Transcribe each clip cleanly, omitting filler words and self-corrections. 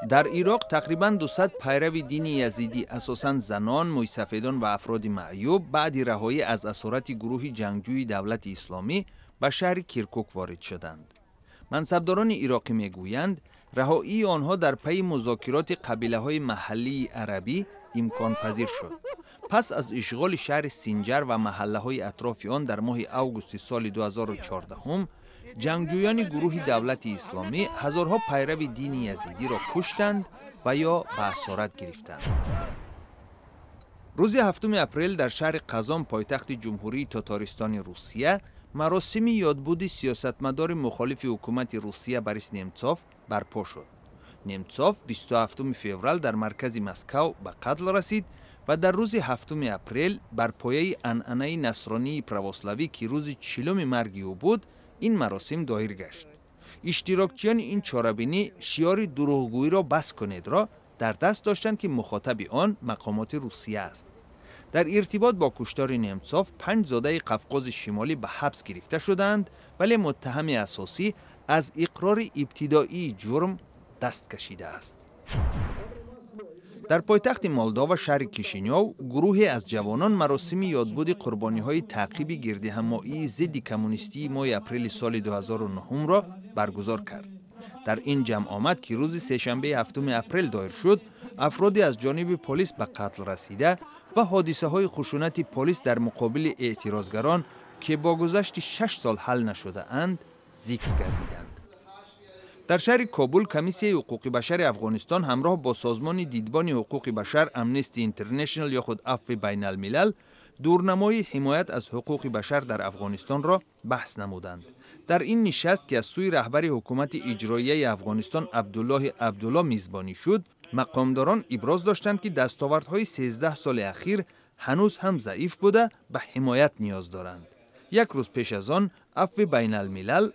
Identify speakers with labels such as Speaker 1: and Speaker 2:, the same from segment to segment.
Speaker 1: Дар Ироқ тақрибан 200 пайрави дини язидӣ, асосан занон, мӯйсафедон ва афроди маъюб, баъди раҳоӣ аз асорати гурӯҳи ҷангҷӯи Давлати Исломӣ ба шаҳри Киркук ворид шуданд. Мансабдорони ироқӣ мегӯянд, раҳоии онҳо дар пайи музокироти қабилаҳои маҳаллии арабӣ имконпазир шуд. Пас аз ишғоли шаҳри Синҷар ва маҳаллаҳои атрофи он дар моҳи августи соли 2014, ҷангҷӯёни гурӯҳи Давлати Исломӣ ҳазорҳо пайрави дини язидиро куштанд ва ё ба асорат гирифтанд. Рӯзи 7 апрел дар шаҳри Қазон, пойтахти Ҷумҳурии Тотористони Русия, маросими ёдбуди сиёсатмадори мухолифи ҳукумати Русия Борис Немцов барпо шуд. Немцов 27 феврал дар маркази Москав ба қатл расид ва дар рӯзи 7 апрел бар пояи анъанаи насронии православӣ, ки рӯзи 40-уми марги ӯ буд, ин маросим доир гашт. Иштирокчиёни ин чорабинӣ шиёри «Дурӯғгӯиро бас кунедро» дар даст доштанд, ки мухотаби он мақомоти Русия аст. Дар иртибот бо куштори Немцов панҷ зодаи Қавқози Шимолӣ ба ҳабс гирифта шудаанд, вале муттаҳами асосӣ аз иқрори ибтидоии ҷурм даст кашидааст. Дар пойтахти Молдова, шаҳри Кишинёв, гурӯҳе аз ҷавонон маросими ёдбуди қурбониҳои таъқиби гирдиҳамоии зидди коммунистии моҳи апрели соли 2009-ро баргузор кард. Дар ин ҷамъомад, ки рӯзи сешанбеи 7 апрел доир шуд, афроде аз ҷониби полис ба қатл расида ва ҳодисаҳои хушунати полис дар муқобили эътирозгарон, ки бо гузашти 6 сол ҳал нашудаанд, зикр гардиданд. Дар шаҳри Кобул Комиссияи ҳуқуқи башари Афғонистон ҳамроҳ бо созмони дидбони ҳуқуқи башар Амнести Интернешнл ё худ Афви Байналмилал дурнамои ҳимоят аз ҳуқуқи башар дар Афғонистонро баҳс намуданд. Дар ин нишаст, ки аз сӯи раҳбари ҳукумати иҷроияи Афғонистон Абдуллоҳи Абдулло мизбонӣ шуд, мақомдорон иброз доштанд, ки дастовардҳои 13 соли ахир ҳанӯз ҳам заиф буда, ба ҳимоят ниёз доранд. Як рӯз пеш аз он Афви Байналмилал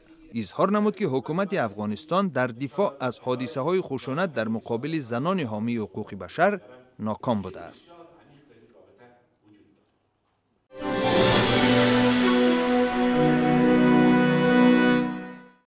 Speaker 1: изҳор намуд, ки ҳукумати Афғонистон дар дифоъ аз ҳодисаҳои хушунат дар муқобили занони ҳомии ҳуқуқи башар ноком будааст.